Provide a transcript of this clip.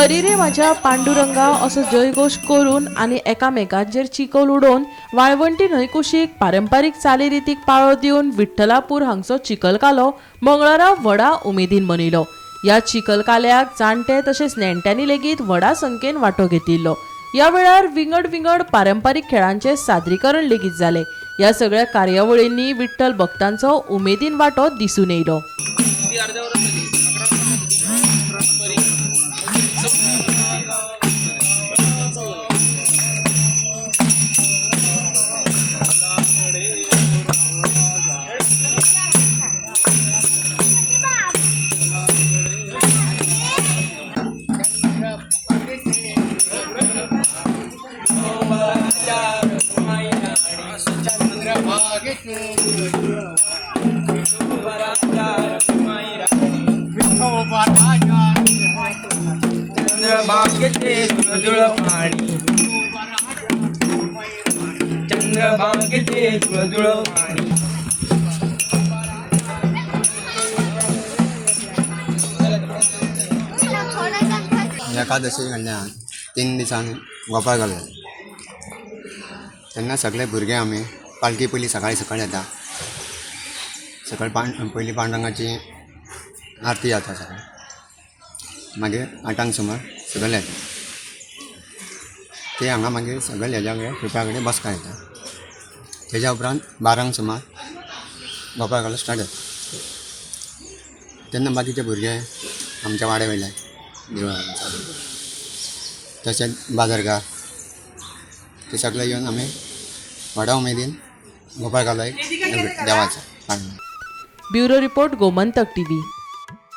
हरी रे माझ्या पांडुरंगा असो जयघोश करून आनी एकामेकांचेर चिखल उडोवन वाळवंटी न्हंय कुशीक पारंपारीक चालीरितीक पाळो दिवन विठ्ठलापूर हांगचो चिखलकालो मंगळारा व्हडा उमेदीन मनयलो. ह्या चिखलकाल्याक जाणटे तशेंच नेणट्यांनी लेगीत व्हडा संख्येन वांटो घेतिल्लो. ह्या वेळार विंगड विंगड पारंपारीक खेळांचें सादरीकरण लेगीत जालें. ह्या सगळ्या कार्यावळींनी विठ्ठल भक्तांचो उमेदीन वांटो दिसून येयलो. चंद्रभागेचे जुळजुळ पाणी, चंद्रभागेचे जुळजुळ पाणी. एकादशी कडल्यान 3 दिसांनी गोपाळ घालतात. तेन्ना सगळे भुरगे आमी पालखी पयली सकाळीं सकाळीं येता. सकाळीं पयलीं पांडुरंगाची आरती जाता सकाळीं, मागीर 8 सुमार सगळे येता. ते हांगा मागीर सगळे हेज्या कडेन कृपा कडेन बसका येता. तेज्या उपरांत 12 सुमार गोपाळ घालप स्टार्ट जाता. तेन्ना बाकीचे भुरगे आमच्या वाड्या वयले देवळां तशेंच बाजारकार ते सगळे येवन आमी व्हडा उमेदीन गोपाळ घालो एक देवाचो. Bureau report, Gomantak TV.